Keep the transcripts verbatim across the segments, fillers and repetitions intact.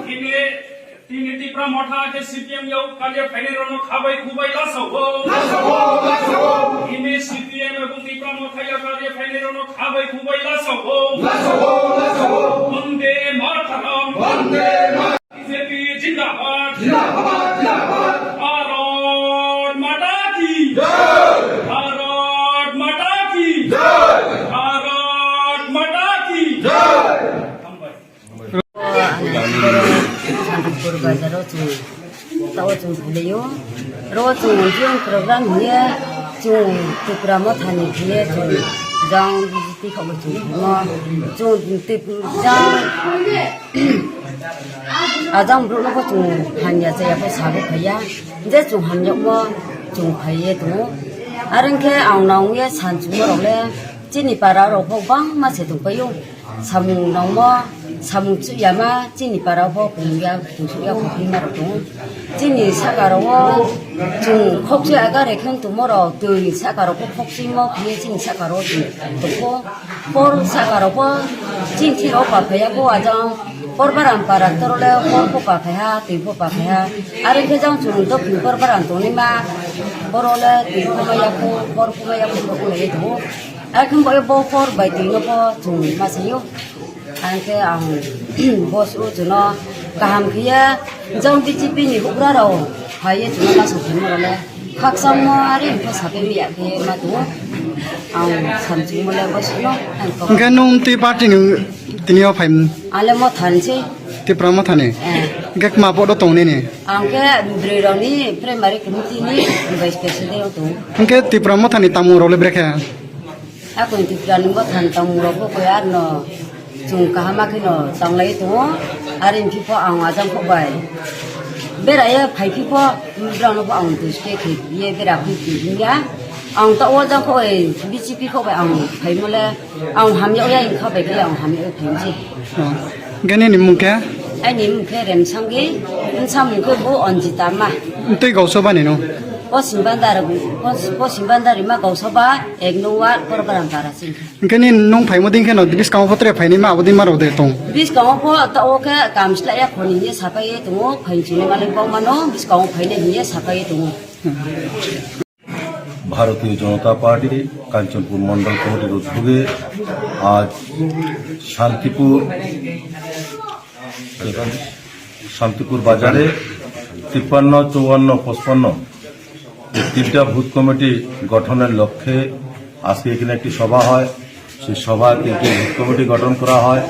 Tini, tini Tipra Motha khe C P M yao karya phainai rokno khabai khubai lasao. Lasao, lasao. Tini C P M ebong Tipra Motha yao karya phainai rokno khabai khubai lasao. Lasao, lasao. Vande Mataram. Vande Mataram. B J P zindabad. Zindabad, zindabad. Bharat Mata ki. Jai. Bharat Mata ki. Jai. Bharat Mata ki. Jai. Hambai. Santipur bazar o chwng, tao chwng phailaio. Ro chwng jing program hiye chwng Tipra Mothani hiye chwng jang B J P khogwi chwng phaimo. Chwng tip-, jang ajang brouh no bo chwng hamya chaya khe sabo phaiya. Je chwng hamya mo chwng phaiye tongo. Are wngkhe ang nang ye san chwngmo rok le chini para rok bo bangma se tongpaio. Samung nangmo, samung chukyama, chini para bo kungya, kusukya, kuphima rok tongo. Chini saka rok o chwng khokchi aga rekhen tongmo rok, twi saka rok o khokchimo khe chini saka rok o chwng tongkho. Por saka rok o chini thik rok pa phaiya bo ajang por baram para toro le por po pa phaiha, twi po pa phaiha. Are khe jang chwng dophi por baram tongnaima, boro le twi po maya po, por po maya po, po ko le tongo. Akhe bo, bo por bai twi no bo chwng ma sayo. Ang khe ang boss o chwngno kaham khiya, jang B J P ni hugra rok phaiye chwngno ma song khe moro le khakchangmo are khe sape miya khe ma tongo. Ang samchwngmo le boss no ang kok. Hwnkhe nwng twi party ni tini o phai Ale mo thanse. Tipra Mothani. Eh. Hwnkhe kma bodo tong nini? Ang khe bwrwi rokni primary committee ni vice president o tongo. Hwnkhe Tipra Mothani tamo rok le brekhe? Akon Tipra ni bo than tong rok bo koi arno chwng kaham khe no tong lai tongo. Are wngkhe po ang ajang kok bai bera ye phai phi po, brang no po ang twi se khe ye bera phi phi ya. Ang ta o jang kok bai B J P kok bai ang phai mo le ang hamya ya wngkha bai khe ang hamya phai ji. Hwnkhe nini mung khe? Aini mung khe Remsangwi, bwsa mung khe bo Anjita ma. Tei Gausabani no? Posim Bandar, Pos-, Posim Bandar ma Gausaba, ek nung ward, Porbaram Para sing. Hwnkhe nini nung phaimo din khe no, bwskango pho tere phainai ma, abo din ma rok de tong? Bwskango pho ta o khe kam slai ya khoni ye sapai ye tongo, phainchini malik bong mano, bwskango phainai ye sapai ye tongo. ভারতীয় জনতা পার্টি কাঞ্চনপুর মণ্ডল কমিটির উদ্যোগে আজ শান্তিপুর, শান্তিপুর বাজারে তিপ্পান্ন, চুয়ান্ন, পঁচপান্ন এই তিনটা বুথ কমিটি গঠনের লক্ষ্যে আজকে এখানে একটি সভা হয়। সেই সভায় তিনটি বুথ কমিটি গঠন করা হয়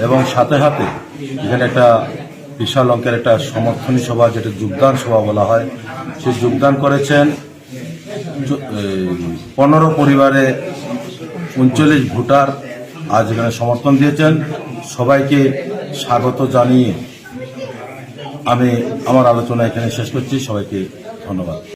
এবং সাথে সাথে এখানে একটা বিশাল অঙ্কের একটা সমর্থনী সভা, যেটা যোগদান সভা বলা হয়, সেই যোগদান করেছেন চ-, এই পনেরো পরিবারে ঊনচল্লিশ ভোটার আজ এখানে সমর্থন দিয়েছেন। সবাইকে স্বাগত জানিয়ে আমি আমার আলোচনা এখানে শেষ করছি। সবাইকে ধন্যবাদ।